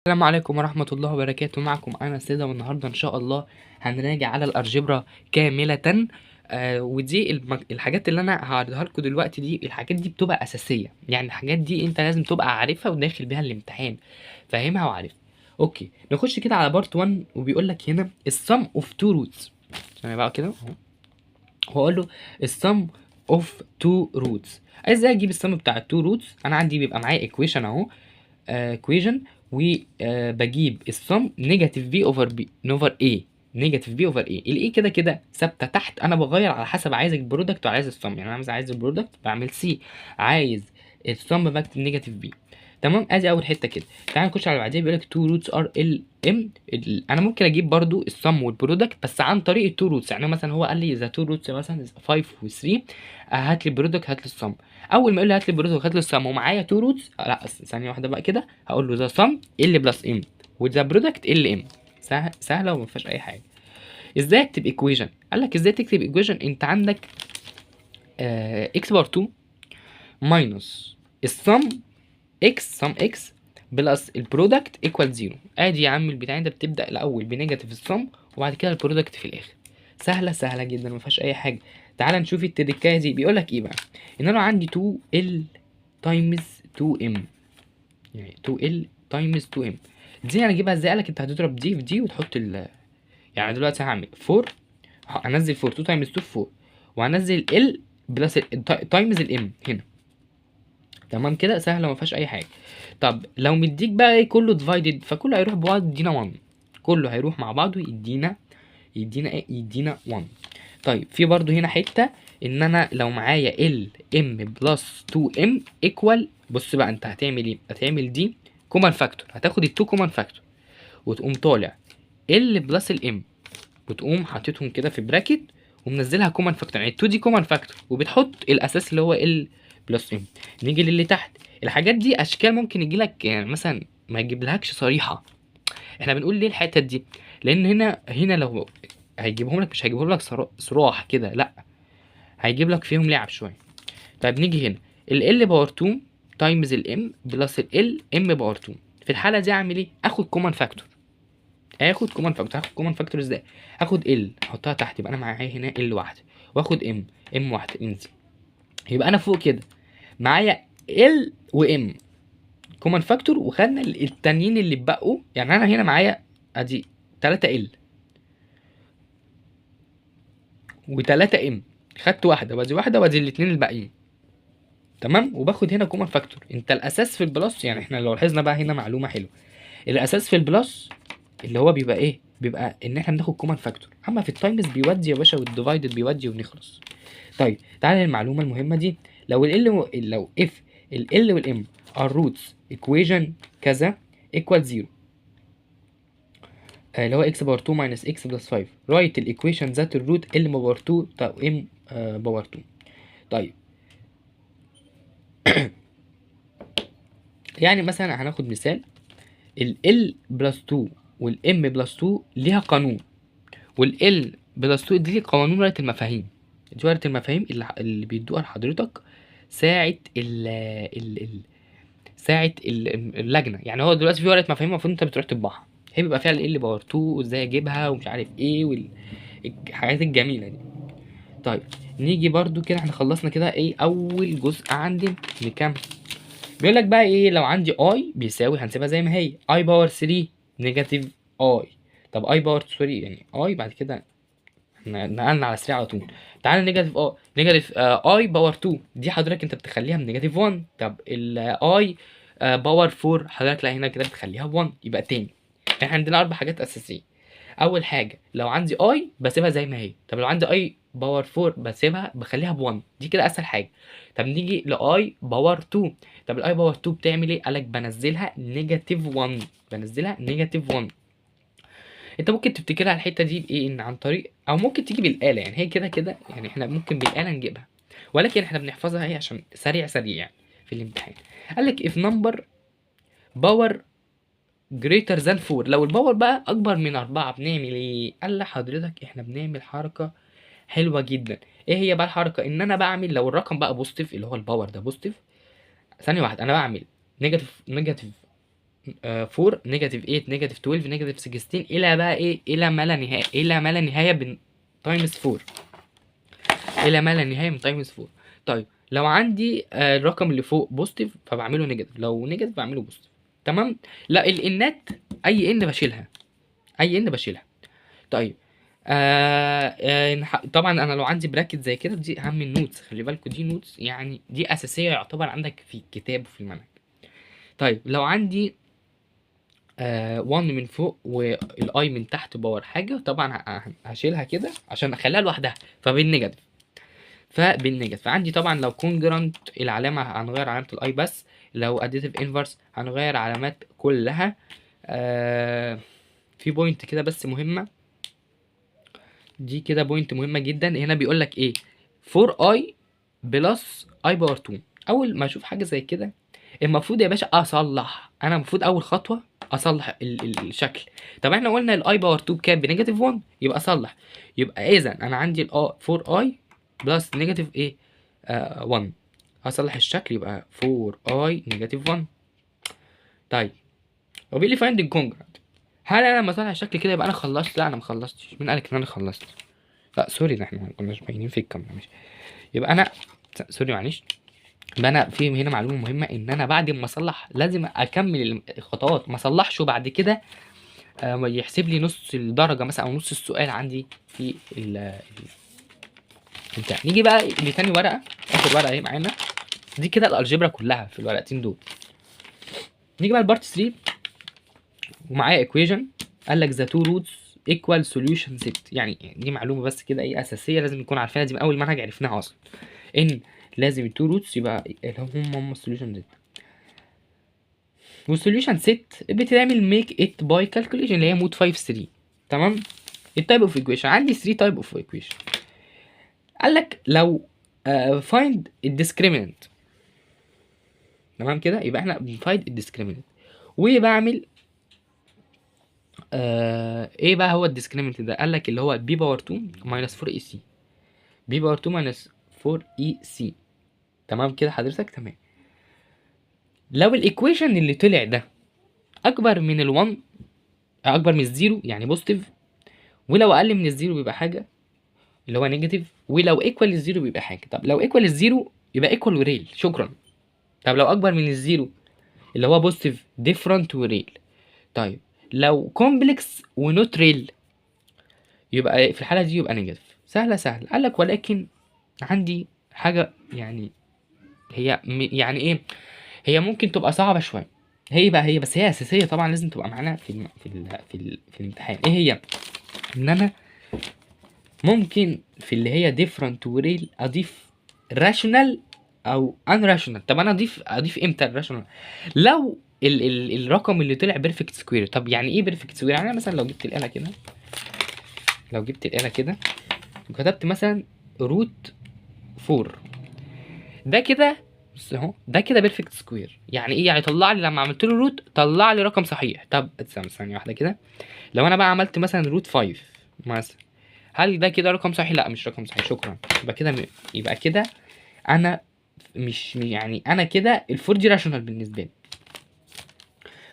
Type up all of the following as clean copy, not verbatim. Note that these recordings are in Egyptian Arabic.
السلام عليكم ورحمة الله وبركاته. معكم أنا سيدة، والنهاردة إن شاء الله هنراجع على ال algebra كاملة. ودي الحاجات اللي أنا هعرضها لكم دلوقتي، دي الحاجات دي بتبقى أساسية، يعني الحاجات دي أنت لازم تبقى عارفها وداخل بيها الامتحان، فاهمها وعارفها. okay، نخش كده على part 1، وبيقول لك هنا ال sum of two roots. ثانية بقى كده أهو، هقول له ال sum of two roots. ازاي اجيب ال sum بتاع ال two roots؟ انا عندي بيبقى معايا equation اهو، equation، وبجيب ال sum negative b over b over a، negative b over a. ال a كده كده ثابتة تحت، انا بغير على حسب عايز ال product وعايز ال sum. يعني انا عايز ال product بعمل c، عايز ال sum بكتب negative b. تمام، ادي اول حتة كده. تعال نخش على اللي بعديها. بيقول لك two roots are L M. انا ممكن اجيب برضو ال sum وال product بس عن طريق ال two roots. يعني مثلا هو قال لي the two roots مثلا 5 و 3، هات لي ال product هات لي ال sum. اول ما يقول لي هات لي ال product هات لي ال sum ومعايا two roots، لا ثانية واحدة بقى كده، هقول له the sum L plus M و the product L M. سهلة وما فيهاش اي حاجة. ازاي اكتب equation؟ قال لك ازاي تكتب equation؟ انت عندك x power 2 minus ال sum x، sum x plus ال product equal 0. ادي يا عم البتاع ده، بتبدا الاول ب negative ال sum وبعد كده ال product في الاخر. سهلة سهلة جدا، ما فيهاش اي حاجة. تعال نشوف التريكايه دي بيقول لك ايه بقى. ان انا عندي 2 L times 2 M، يعني 2 L times 2 M دي انا اجيبها ازاي؟ قال لك انت هتضرب دي في دي وتحط ال، يعني دلوقتي هعمل 4، هنزل 4، 2 times 2 4، وهنزل L plus times ال M هنا. تمام كده، سهلة وما فيهاش اي حاجة. طب لو مديك بقى ايه كله divided، فكله هيروح ببعض يدينا 1، كله هيروح مع بعضه يدينا ايه؟ يدينا 1. طيب في برضو هنا حتة ان انا لو معايا L M plus 2 M equal، بص بقى انت هتعمل ايه؟ هتعمل دي common factor، هتاخد ال 2 common factor وتقوم طالع L plus ال M، وتقوم حاططهم كده في bracket ومنزلها common factor، يعني ال 2 دي common factor، وبتحط الاساس اللي هو L plus M. نيجي للي تحت، الحاجات دي اشكال ممكن يجي لك، يعني مثلا ما يجيبلهاكش صريحه. احنا بنقول ليه الحتت دي؟ لان هنا لو هيجيبهم لك مش هيجيبهم لك صراح كده، لا هيجيب لك فيهم لعب شوية. طيب نيجي هنا ال L power 2 times ال M plus ال L M power 2. في الحالة دي اعمل ايه؟ اخد common factor، اخد common factor. هاخد common factor ازاي؟ اخد L احطها تحت، يبقى انا معايا هنا L واحدة، واخد M، M واحدة انزل، يبقى انا فوق كده معايا L و M common factor، وخدنا التانيين اللي اتبقوا. يعني انا هنا معايا ادي 3 L و3 M، خدت واحدة وادي واحدة وادي الاتنين الباقيين. تمام، وباخد هنا common factor. انت الاساس في ال plus، يعني احنا لو لاحظنا بقى هنا معلومة حلوة، الاساس في ال plus اللي هو بيبقى ايه؟ بيبقى ان احنا بناخد common factor، اما في ال times بيودي يا باشا، وال divided بيودي وبنخلص. طيب تعالى للمعلومة المهمة دي، لو ال L لو if ال L وال M are roots equation كذا equal 0، اللي هو x power 2 minus x plus 5، write ال equation that ال root L power 2 طب M power 2. طيب يعني مثلا هناخد مثال ال L plus 2 وال M plus 2 ليها قانون، وال L plus 2 دي قوانين ورقة المفاهيم، دي ورقة المفاهيم اللي بيدوها لحضرتك ساعة ساعة اللجنة. يعني هو دلوقتي في ورقة مفاهيم المفروض انت بتروح تطبعها، هي بيبقى فيها ال L power 2 وازاي اجيبها ومش عارف ايه والحاجات الجميلة دي. طيب نيجي برضو كده، احنا خلصنا كده ايه اول جزء عندي. نكمل، بيقول لك بقى ايه؟ لو عندي i بيساوي، هنسيبها زي ما هي i power 3 negative i. طب i power sorry يعني i بعد كده احنا نقلنا على 3 على طول. تعالى negative i، negative i power 2 دي حضرتك انت بتخليها ب negative 1. طب ال i power 4 حضرتك لا هنا كده بتخليها ب 1. يبقى تاني احنا عندنا اربع حاجات اساسية. اول حاجة لو عندي i بسيبها زي ما هي، طب لو عندي i power 4 بسيبها بخليها ب 1، دي كده اسهل حاجة. طب نيجي ل i power 2، طب ال i power 2 بتعمل ايه؟ قالك بنزلها negative 1، بنزلها negative 1. انت ممكن تفتكرها الحتة دي بايه؟ ان عن طريق، او ممكن تيجي بالاله، يعني هي كده كده يعني احنا ممكن بالاله نجيبها، ولكن احنا بنحفظها ايه عشان سريع سريع يعني في الامتحان. قال لك if number power greater than 4، لو ال power بقى اكبر من 4 بنعمل ايه؟ قال لحضرتك احنا بنعمل حركة حلوة جدا. ايه هي بقى الحركة؟ ان انا بعمل لو الرقم بقى positive اللي هو ال power ده positive، ثانية واحدة، انا بعمل negative negative 4، negative 8، negative 12، negative 16، الى بقى ايه؟ الى ما لا نهايه، الى ما لا نهاية من times 4، الى ما لا نهاية من times 4. طيب لو عندي الرقم اللي فوق positive فبعمله negative، لو negative بعمله positive. تمام. لا ال n ات، اي n بشيلها، اي n بشيلها. طيب طبعا انا لو عندي bracket زي كده، دي اهم ال notes، خلي بالكوا دي notes، يعني دي اساسية يعتبر عندك في الكتاب وفي المنهج. طيب لو عندي 1 من فوق وال i من تحت power حاجه، طبعا هشيلها كده عشان اخليها لوحدها، فبال negative، فبال negative. فعندي طبعا لو congruent العلامة هنغير علامة ال i بس، لو additive inverse هنغير علامات كلها. في point كده بس مهمه، دي كده point مهمة جدا. هنا بيقول لك ايه؟ 4i plus i power 2. اول ما اشوف حاجة زي كده المفروض يا باشا اصلح، انا المفروض اول خطوة اصلح الشكل. طب احنا قلنا ال i power 2 بكام؟ ب negative 1، يبقى اصلح، يبقى اذا انا عندي ال 4i plus negative ايه؟ 1. هصلح الشكل يبقى 4i negative 1. طيب هو بيقول لي find ال congruent. هل انا لما اصلح الشكل كده يبقى انا خلصت؟ لا انا ما خلصتش. مين قالك ان انا خلصت؟ لا sorry، ده احنا ما كناش باينين في الكاميرا، ماشي. يبقى انا sorry معلش، يبقى انا في هنا معلومة مهمه، ان انا بعد ما اصلح لازم اكمل الخطوات، ما اصلحش وبعد كده يحسب لي نص الدرجة مثلا او نص السؤال عندي في البتاع. نيجي بقى لتاني ورقه، اخر ورقة اهي معانا، دي كده ال algebra كلها في الورقتين دول. نيجي بقى ال part 3، ومعايا equation، قال لك the two roots equal solution set. يعني دي معلومة بس كده ايه اساسية لازم نكون عارفينها، دي من اول منهج عرفناها اصلا، ان لازم ال two roots يبقى اللي هم ال solution set. وال solution set بتتعمل make it by calculation اللي هي mode 5 3. تمام. ال type of equation، عندي 3 type of equation. قال لك لو find ال discriminant، تمام كده، يبقى احنا بن find ال discriminant وبعمل ايه بقى هو ال discriminant ده؟ قال لك اللي هو b power 2 minus 4 a c، b power 2 minus 4 a c. تمام كده حضرتك؟ تمام. لو ال equation اللي طلع ده اكبر من ال1، اكبر من ال zero يعني positive، ولو اقل من ال zero بيبقى حاجة اللي هو negative، ولو equal لل zero بيبقى حاجه. طب لو equal لل zero يبقى equal و real، شكرا. طب لو اكبر من ال zero اللي هو positive، different و real. طيب لو complex و not real يبقى في الحالة دي يبقى negative. سهلة سهله. قال لك ولكن عندي حاجه، يعني هي يعني ايه، هي ممكن تبقى صعبة شويه، هي بقى هي بس هي اساسية طبعا لازم تبقى معانا في الامتحان. ايه هي؟ ان انا ممكن في اللي هي different و real اضيف rational او irrational. طب انا اضيف امتى ال rational؟ لو ال ال الرقم اللي طلع perfect square. طب يعني ايه perfect square؟ يعني انا مثلا لو جبت الاله كده، لو جبت الاله كده وكتبت مثلا root 4، ده كده بص اهو، ده كده perfect square. يعني ايه؟ يعني طلع لي لما عملت له root طلع لي رقم صحيح. طب استنى ثانية واحدة كده، لو انا بقى عملت مثلا root 5 مثلا، هل ده كده رقم صحيح؟ لا مش رقم صحيح، شكرا. يبقى كده انا مش يعني انا كده ال four دي rational بالنسبة لي،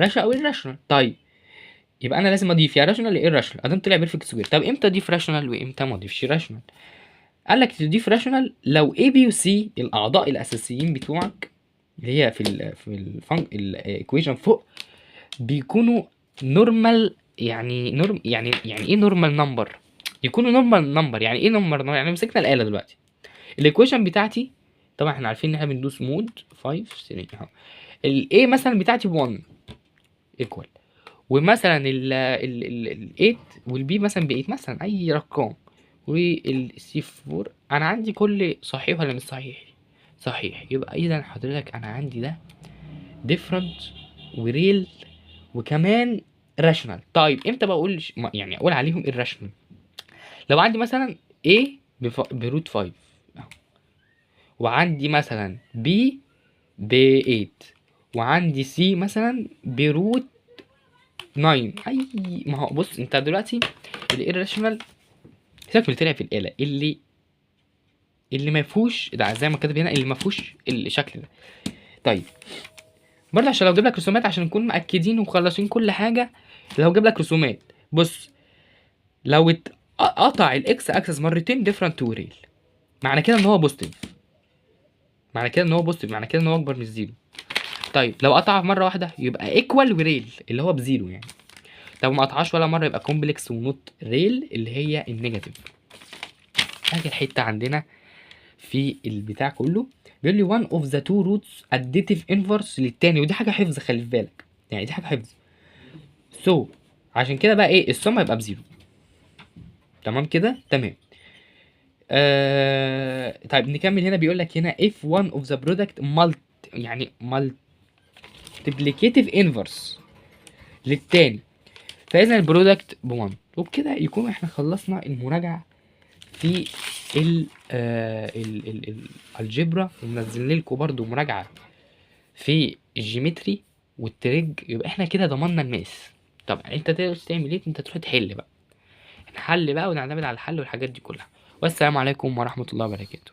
rational او irrational. طيب يبقى انا لازم اضيف يا rational يا irrational ادام طلع perfect square. طب امتى اضيف rational وامتى ما اضيفش rational؟ قال لك تضيف rational لو A B و C الاعضاء الاساسيين بتوعك اللي هي في ال equation فوق بيكونوا normal. يعني norm يعني ايه normal number؟ يكونوا normal number. يعني ايه normal number؟ يعني مسكنا الاله دلوقتي، ال equation بتاعتي طبعا احنا عارفين ان احنا بندوس mode 5 3 اهو، ال A مثلا بتاعتي ب 1 equal، ومثلا ال 8 وال B مثلا ب 8 مثلا اي رقم، وال C 4. انا عندي كل صحيح ولا مش صحيح؟ صحيح. يبقى اذا حضرتك انا عندي ده different و real وكمان rational. طيب امتى بقول يعني اقول عليهم irrational؟ لو عندي مثلا A ب root 5 أهو، وعندي مثلا B ب 8، وعندي C مثلا ب root 9، اي ما هو بص انت دلوقتي ال irrational سيبك من اللي طلع في الآلة، اللي ما فيهوش ده زي ما كاتب هنا، اللي ما فيهوش الشكل ده. طيب برضه عشان لو جيب لك رسومات، عشان نكون مأكدين ومخلصين كل حاجة. لو جيب لك رسومات، بص، لو قطع ال x axis مرتين different و real، معنى كده ان هو positive، معنى كده ان هو positive، معنى كده ان هو اكبر من ال zero. طيب لو قطع مرة واحدة يبقى equal و real اللي هو ب zero يعني. لو ما قطعش ولا مرة يبقى complex و not real اللي هي ال negative. اخر حتة عندنا في البتاع كله بيقول لي one of the two roots additive inverse للتاني، ودي حاجة حفظ، خلي في بالك، يعني دي حاجة حفظ. so عشان كده بقى ايه؟ ال sum هيبقى ب zero. تمام كده؟ تمام. طيب نكمل. هنا بيقول لك هنا if one of the product mult يعني multiplicative inverse للتاني، فاذا ال product ب 1. وبكده يكون احنا خلصنا المراجعة في ال ال ال ال algebra، ومنزلين لكم برضو مراجعه في ال geometry وال trig. يبقى احنا كده ضمننا ال math. طب انت تقدر تعمل ايه؟ انت تروح تحل بقى، نحل بقى ونعتمد على الحل والحاجات دي كلها. والسلام عليكم ورحمة الله وبركاته.